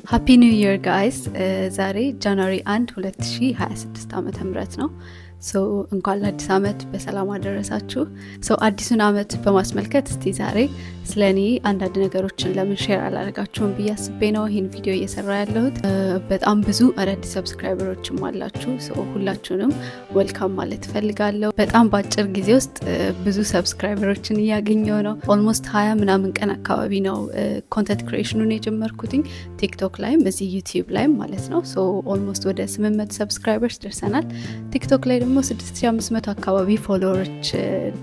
Happy New Year, guys! ዛሬ January 1 2026 ዓመተ ምህረት ነው። So እንኳን ለአዲስ ዓመት በሰላም አደረሳችሁ። So አዲሱን ዓመት በማስመልከት እስቲ ዛሬ ስለ እኔ አንዳንድ ነገሮችን ለምን share አላደርጋችሁም ብዬ አስቤ ነው ይህን ቪዲዮ እየሰራሁ ያለሁት። በጣም ብዙ አዳዲስ subscriber ኦችም አላችሁ። So ሁላችሁንም welcome ማለት እፈልጋለሁ። በጣም በአጭር ጊዜ ውስጥ ብዙ subscriber ኦችን እያገኘሁ ነው። Almost 20 ምናምን ቀን አካባቢ ነው content creation ኑን የጀመርኩትኝ፣ ቲክቶክ ላይም እዚህ ዩቲዩብ ላይም ማለት ነው። So almost ወደ 800 subscribers ደርሰናል። ቲክቶክ ላይ ደግሞ 6500 አካባቢ follower ኦች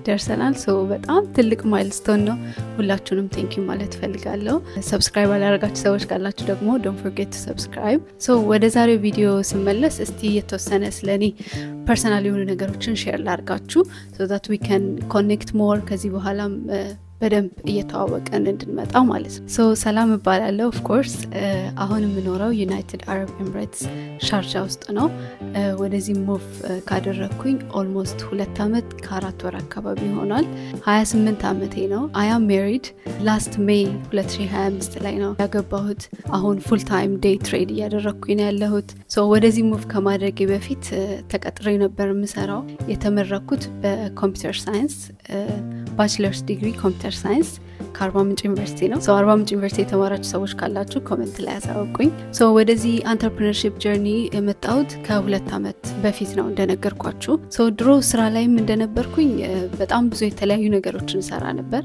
ደርሰናል። So በጣም ትልቅ milestone ነው። ሁላችሁንም thank you ማለት እፈልጋለሁ። Subscribe ያላደረጋችሁ ሰዎች ካላችሁ ደግሞ don't forget to subscribe። So ወደ ዛሬው ቪዲዮ ስመለስ እስቲ የተወሰነ ስለ እኔ personal የሆኑ ነገሮችን share ላርጋችሁ so that we can connect more፣ ከዚህ በኋላም በደንብ እየተዋወቅን እንድንመጣ ማለት ነው። So ሰላም እባላለሁ። Of course አሁን የምኖረው United Arab Emirates ሻርጃ ውስጥ ነው። ወደዚህ move ካደረግኩኝ almost 2 ዓመት ከ4 ወር አካባቢ ይሆናል። 28 ዓመቴ ነው። I am married። Last May 2025 ላይ ነው ያገባሁት። አሁን full time day trade እያደረግኩኝ ነው ያለሁት። So ወደዚህ move ከማድረጌ በፊት ተቀጥሬ ነበር የምሰራው። የተመረቅኩት በ computer science፣ bachelor's degree computer science ከአርባ ምንጭ ዩኒቨርሲቲ ነው። አርባ ምንጭ ዩኒቨርሲቲ የተማራችሁ ሰዎች ካላችሁ comment ላይ አሳውቁኝ። ወደዚህ entrepreneurship journey የመጣሁት ከ2 ዓመት በፊት ነው እንደነገርኳችሁ። ድሮ ስራ ላይም እንደነበርኩኝ በጣም ብዙ የተለያዩ ነገሮችን እሰራ ነበር።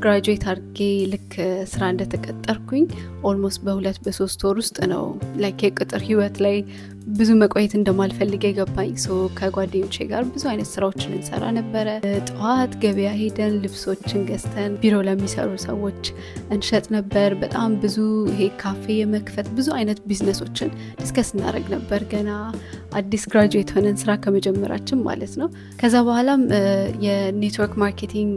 Graduate አድርጌ ልክ ስራ እንደተቀጠርኩኝ almost በ2 በ3 ወር ውስጥ ነው like የቅጥር ህይወት ላይ ብዙ መቆየት እንደማልፈልግ የገባኝ። So ከጓደኞቼ ጋር ብዙ አይነት ስራዎችን እንሰራ ነበረ። ጠዋት ገበያ ሄደን ልብሶችን ገዝተን ቢሮ ለሚሰሩ ሰዎች እንሸጥ ነበር። በጣም ብዙ ይሄ ካፌ የመክፈት ብዙ አይነት business ኦችን discuss እናደርግ ነበር፣ ገና አዲስ graduate ሆነን ስራ ከመጀመራችን ማለት ነው። ከዛ በኋላም የ network marketing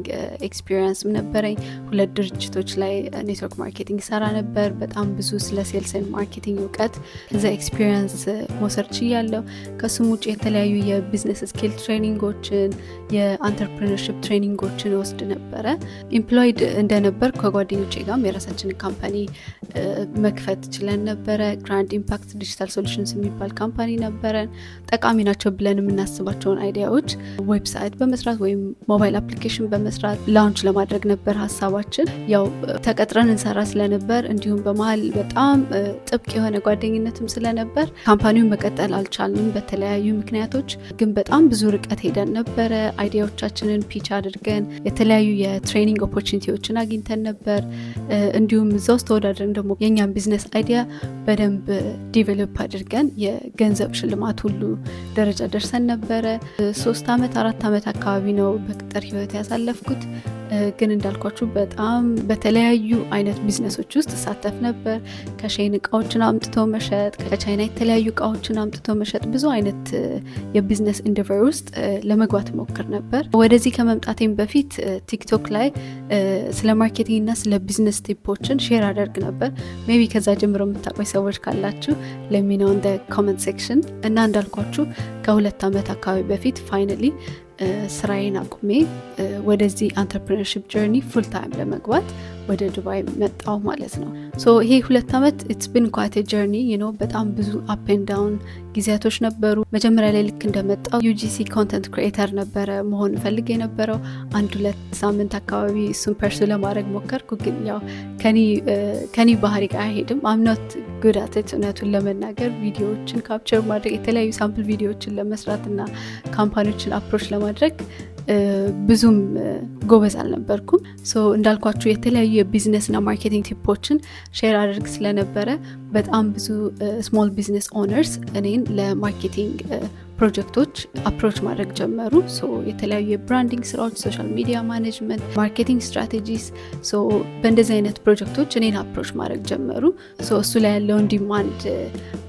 experience ም ነበረኝ። ሁለት ድርጅቶች ላይ network marketing እሰራ ነበር። በጣም ብዙ ስለ sales and marketing እውቀት ከዛ experience መውሰድ ችያለሁ። ከሱም ውጭ የተለያዩ የ business skill training ኦችን፣ የ entrepreneurship training ኦችን እወስድ ነበረ። Employed እንደነበር ከጓደኞቼ ጋርም የራሳችንን company መክፈት ችለን ነበረ። Grand Impact Digital Solutions የሚባል company ነበረን። ጠቃሚ ናቸው ብለን የምናስባቸውን idea ዎች website በመስራት ወይም mobile application በመስራት launch ለማድረግ ነበር ሀሳባችን። ያው ተቀጥረን እንሰራ ስለነበር እንዲሁም በመሀል በጣም ጥብቅ የሆነ ጓደኝነትም ስለነበር company ውን መቀጠል አልቻልንም በተለያዩ ምክንያቶች። ግን በጣም ብዙ ርቀት ሄደን ነበረ። Idea ዎቻችንን pitch አድርገን የተለያዩ የ training opportunity ዎችን አግኝተን ነበር። እንዲሁም እዛ ውስጥ ተወዳድረን ደግሞ የእኛን business idea በደንብ develop አድርገን የገንዘብ ሽልማት ሁሉ ደረጃ ደርሰን ነበረ። 3 ዓመት 4 ዓመት አካባቢ ነው በቅጥር ህይወት ያሳለፍኩት። ግን እንዳልኳችሁ በጣም በተለያዩ አይነት ቢዝነሶች ውስጥ እሳተፍ ነበር። ከሼን እቃዎችን አምጥቶ መሸጥ፣ ከቻይና የተለያዩ እቃዎችን አምጥቶ መሸጥ፣ ብዙ አይነት የ business endeavor ውስጥ ለመግባት እሞክር ነበር። ወደዚህ ከመምጣቴም በፊት ቲክቶክ ላይ ስለ marketing እና ስለ business tip ኦችን share አደርግ ነበር። Maybe ከዛ ጀምሮ የምታውቁኝ ሰዎች ካላችሁ let me know in the comment section። እና እንዳልኳችሁ ከ2 ዓመት አካባቢ በፊት finally ስራዬን አቁሜ ወደዚህ entrepreneurship journey full time ለመግባት ወደ ዱባይ መጣሁ ማለት ነው። So ይሄ 2 ዓመት it's been quite a journey። በጣም ብዙ up and down ጊዜያቶች ነበሩ። መጀመሪያ ላይ ልክ እንደመጣሁ UGC content creator ነበረ መሆን እፈልግ የነበረው። አንድ 2 ሳምንት አካባቢ እሱን pursue ለማድረግ ሞከርኩ፣ ግን ያው ከኔ ባህሪ ጋር አይሄድም። I'm not good at it። እውነቱን ለመናገር ቪዲዮዎችን capture ማድረግ፣ የተለያዩ sample ቪዲዮዎችን ለመስራት እና company ዎችን approach ለማድረግ ብዙም ጎበዝ አልነበርኩም። So እንዳልኳችሁ የተለያዩ የቢዝነስ እና marketing tip ኦችን share አደርግ ስለነበረ በጣም ብዙ small business owners እኔን ለ marketing ፕሮጀክቶች approach ማድረግ ጀመሩ። So የተለያዩ የ branding ስራዎች፣ social media management፣ marketing strategies፣ በእንደዚህ አይነት ፕሮጀክቶች እኔን approach ማድረግ ጀመሩ። So እሱ ላይ ያለውን demand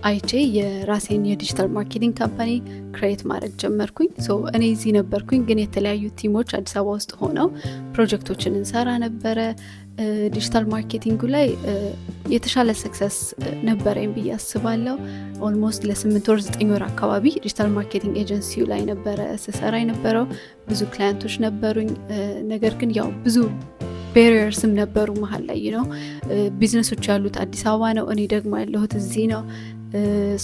አይቼ የራሴን የ digital marketing company create ማድረግ ጀመርኩኝ። So እኔ እዚህ ነበርኩኝ፣ ግን የተለያዩ team ኦች አዲስ አበባ ውስጥ ሆነው ፕሮጀክቶችን እንሰራ ነበረ። Digital marketing ኡ ላይ የተሻለ success ነበረኝ ብዬ አስባለሁ። Almost ለ8 ወር 9 ወር አካባቢ digital marketing agency ው ላይ ነበረ ስሰራ የነበረው። ብዙ client ኦች ነበሩኝ። ነገር ግን ያው ብዙ Barriers ም ነበሩ መሀል ላይ ነው። ቢዝነሶች ያሉት አዲስ አበባ ነው፣ እኔ ደግሞ ያለሁት እዚህ ነው።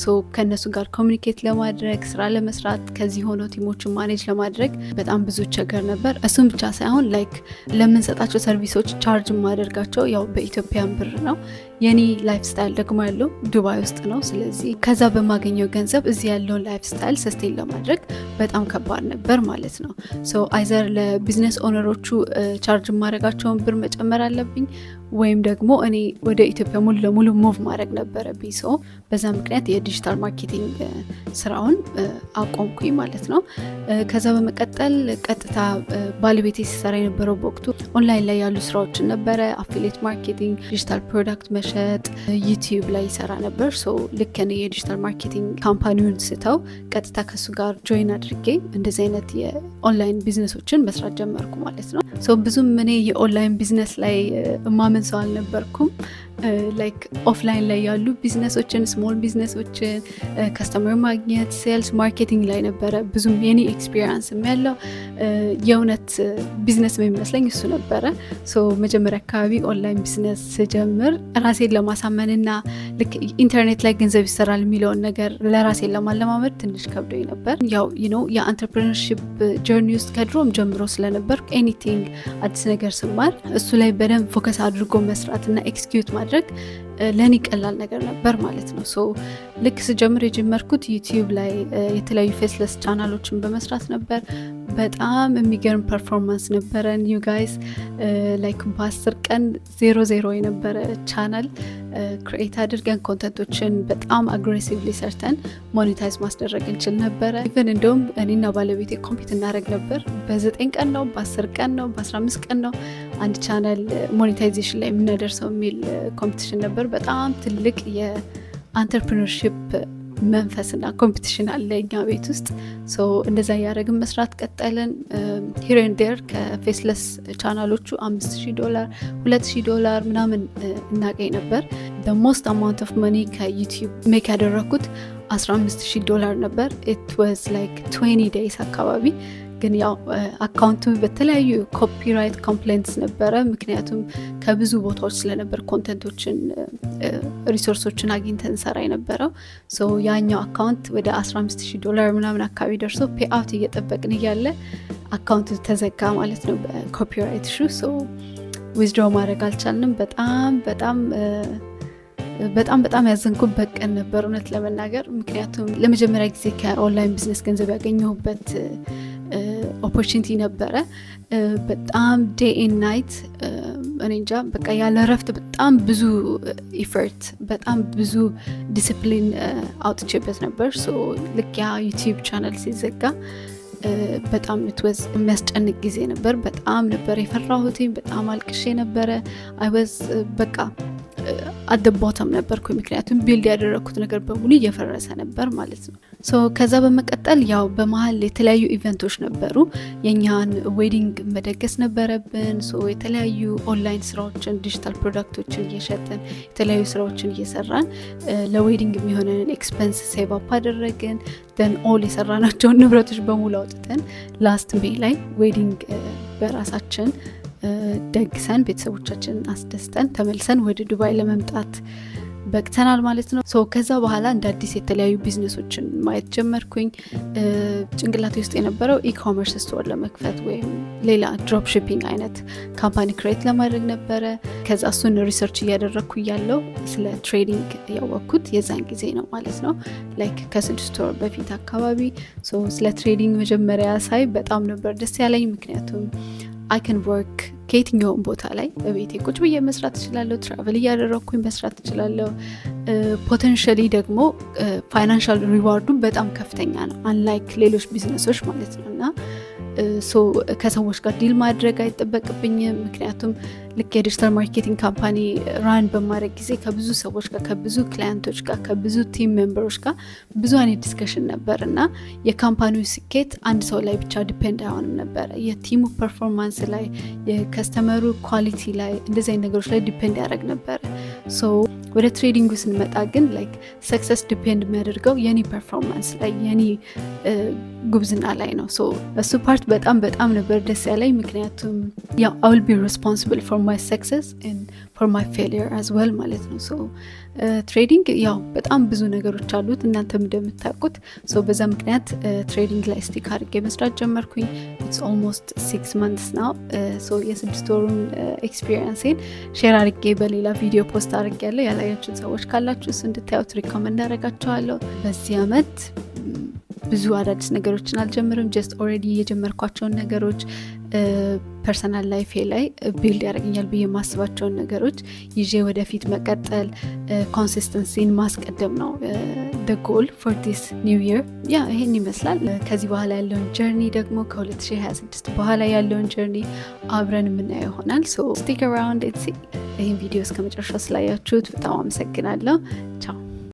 So ከእነሱ ጋር communicate ለማድረግ፣ ስራ ለመስራት፣ ከዚህ ሆኖ team ኦችን manage ለማድረግ በጣም ብዙ ችግር ነበር። እሱም ብቻ ሳይሆን like ለምንሰጣቸው service ኦች charge የማደርጋቸው ያው በ Ethiopian ብር ነው። የኔ lifestyle ደግሞ ያለው ዱባይ ውስጥ ነው። ስለዚህ ከዛ በማገኘው ገንዘብ እዚህ ያለውን lifestyle sustain ለማድረግ በጣም ከባድ ነበር ማለት ነው። So either ለ business owner ኦቹ charge የማደርጋቸውን ብር መጨመር አለብኝ ወይም ደግሞ እኔ ወደ ኢትዮጵያ ሙሉ ለሙሉ move ማድረግ ነበረብኝ። So በዛ ምክንያት የ digital marketing ስራውን አቆምኩኝ ማለት ነው። ከዛ በመቀጠል ቀጥታ ባለቤቴ ሲሰራ የነበረው በወቅቱ ኦንላይን ላይ ያሉ ስራዎችን ነበረ። Affiliate marketing፣ digital product መሸጥ፣ YouTube ላይ ይሰራ ነበር። So ልክ እኔ የ digital marketing company ውን ስተው ቀጥታ ከሱ ጋር join አድርጌ እንደዚህ አይነት የ online business ኦችን መስራት ጀመርኩ ማለት ነው። So ብዙም እኔ የ online business ላይ እማምን ሰው አልነበርኩም። Like offline ላይ ያሉ business ኦችን፣ small business ኦችን customer ማግኘት፣ sales marketing ላይ ነበረ ብዙም የኔ experience ም ያለው። የእውነት ቢዝነስ የሚመስለኝ እሱ ነበረ። So መጀመሪያ አካባቢ online business ስጀምር ራሴን ለማሳመንና ልክ ኢንተርኔት ላይ ገንዘብ ይሰራል የሚለውን ነገር ለራሴን ለማለማመድ ትንሽ ከብዶኝ ነበር። ያው የ entrepreneurship journey ውስጥ ከድሮም ጀምሮ ስለነበር anything አዲስ ነገር ስማር እሱ ላይ በደንብ focus አድርጎ መስራት እና execute ማድረግ ለእኔ ቀላል ነገር ነበር ማለት ነው። So ልክ ስጀምር የጀመርኩት YouTube ላይ የተለያዩ faceless channel ኦችን በመስራት ነበር። በጣም የሚገርም performance ነበረን you guys። Like በ10 ቀን 0-0 የነበረ channel create አድርገን content ኦችን በጣም aggressively ሰርተን monetize ማስደረግ እንችል ነበረ። Even እንደውም እኔና ባለቤቴ compete እናደረግ ነበር። በ9 ቀን ነው፣ በ10 ቀን ነው፣ በ15 ቀን ነው አንድ channel monetization ላይ የምናደርሰው የሚል competition ነበር። በጣም ትልቅ የ entrepreneurship መንፈስና competition አለ እኛ ቤት ውስጥ። እንደዛ እያደረግን መስራት ቀጠልን። Here and there ከ faceless channel ኦቹ $5,000፣ $2,000 ምናምን እናገኝ ነበር። Most amount of money ከ YouTube make ያደረግኩት $15,000 ነበር። It was like 20 days አካባቢ። ግን ያው account ኡ በተለያዩ copyright complaints ነበረ። ምክንያቱም ከብዙ ቦታዎች ስለነበር content ኦችን፣ resource ኦችን አግኝተን እንሰራ የነበረው። ያኛው account ወደ 15,000 ዶላር ምናምን አካባቢ ደርሶ payout እየጠበቅን እያለ account ኡ ተዘጋ ማለት ነው በ copyright issue። Withdraw ማድረግ አልቻልንም። በጣም በጣም በጣም በጣም ያዘንኩበት ቀን ነበር እውነት ለመናገር፣ ምክንያቱም ለመጀመሪያ ጊዜ ከ online business ገንዘብ ያገኘሁበት opportunity ነበረ። በጣም day and night፣ እኔ እንጃ፣ በቃ ያለ እረፍት በጣም ብዙ effort፣ በጣም ብዙ ዲስፕሊን አውጥቼበት ነበር። So ልክ ያ YouTube channel ሲዘጋ በጣም it was የሚያስጨንቅ ጊዜ ነበር። በጣም ነበር የፈራሁት። በጣም አልቅሼ ነበረ። I was በቃ at the bottom ነበርኩ። ምክንያቱም build ያደረግኩት ነገር በሙሉ እየፈረሰ ነበር ማለት ነው። So ከዛ በመቀጠል ያው በመሀል የተለያዩ event ኦች ነበሩ። የእኛን wedding መደገስ ነበረብን። So የተለያዩ ኦንላይን ስራዎችን፣ digital product ኦችን እየሸጥን፣ የተለያዩ ስራዎችን እየሰራን ለ wedding የሚሆነንን expense save up አደረግን። Then all የሰራናቸውን ንብረቶች በሙሉ አውጥተን last May ላይ wedding በራሳችን ደግሰን፣ ቤተሰቦቻችንን አስደስተን ተመልሰን ወደ ዱባይ ለመምጣት በቅተናል ማለት ነው። So ከዛ በኋላ እንደ አዲስ የተለያዩ ቢዝነሶችን ማየት ጀመርኩኝ። ጭንቅላቴ ውስጥ የነበረው e-commerce store ለመክፈት ወይም ሌላ drop shipping አይነት company create ለማድረግ ነበረ። ከዛ እሱን research እያደረግኩ እያለው ስለ trading ያወቅኩት የዛን ጊዜ ነው ማለት ነው። Like ከ6 ወር በፊት አካባቢ ስለ trading መጀመሪያ ሳይ በጣም ነበር ደስ ያለኝ፣ ምክንያቱም I can work ከየትኛውም ቦታ ላይ፣ በቤቴ ቁጭ ብዬ መስራት እችላለሁ። Travel እያደረግኩኝ መስራት እችላለሁ። Potentially ደግሞ financial reward ኡ በጣም ከፍተኛ ነው፣ unlike ሌሎች ቢዝነሶች ማለት ነው። እና so ከሰዎች ጋር deal ማድረግ አይጠበቅብኝም። ምክንያቱም ልክ የ digital marketing company run በማድረግ ጊዜ ከብዙ ሰዎች ጋር፣ ከብዙ client ኦች ጋር፣ ከብዙ team member ኦች ጋር ብዙ አይነት discussion ነበር እና የ company ው ስኬት አንድ ሰው ላይ ብቻ depend አይሆንም ነበረ። የ team ኡ performance ላይ፣ የ customer ኡ quality ላይ፣ እንደዚህ አይነት ነገሮች ላይ depend ያደርግ ነበረ። So ወደ trading ኡ ስንመጣ ግን like success depend የሚያደርገው የኔ performance ላይ፣ የኔ ጉብዝና ላይ ነው። So እሱ part በጣም በጣም ነበር ደስ ያለኝ፣ ምክንያቱም ያው I will be responsible for my success and for my failure as well ማለት ነው። So trading ያው በጣም ብዙ ነገሮች አሉት እናንተም እንደምታውቁት። So በዛ ምክንያት trading ላይ stick አድርጌ መስራት ጀመርኩኝ። It's almost 6 months now። So የ6 ወሩን experience ኤን share አድርጌ በሌላ ቪዲዮ post አድርጌያለሁ። ያላያችሁት ሰዎች ካላችሁ እሱ እንድታዩት recommend አደርጋችኋለሁ። በዚህ አመት ብዙ አዳዲስ ነገሮችን አልጀምርም። Just already የጀመርኳቸውን ነገሮች፣ personal life ኤ ላይ build ያደርገኛል ብዬ የማስባቸውን ነገሮች ይዤ ወደፊት መቀጠል፣ consistency ን ማስቀደም ነው the goal for this new year። Yeah፣ ይሄን ይመስላል። ከዚህ በኋላ ያለውን journey ደግሞ፣ ከ2026 በኋላ ያለውን journey አብረን የምናየው ይሆናል። So stick around። ይህን ቪዲዮ እስከ መጨረሻው ስላያችሁት በጣም አመሰግናለሁ። ቻው።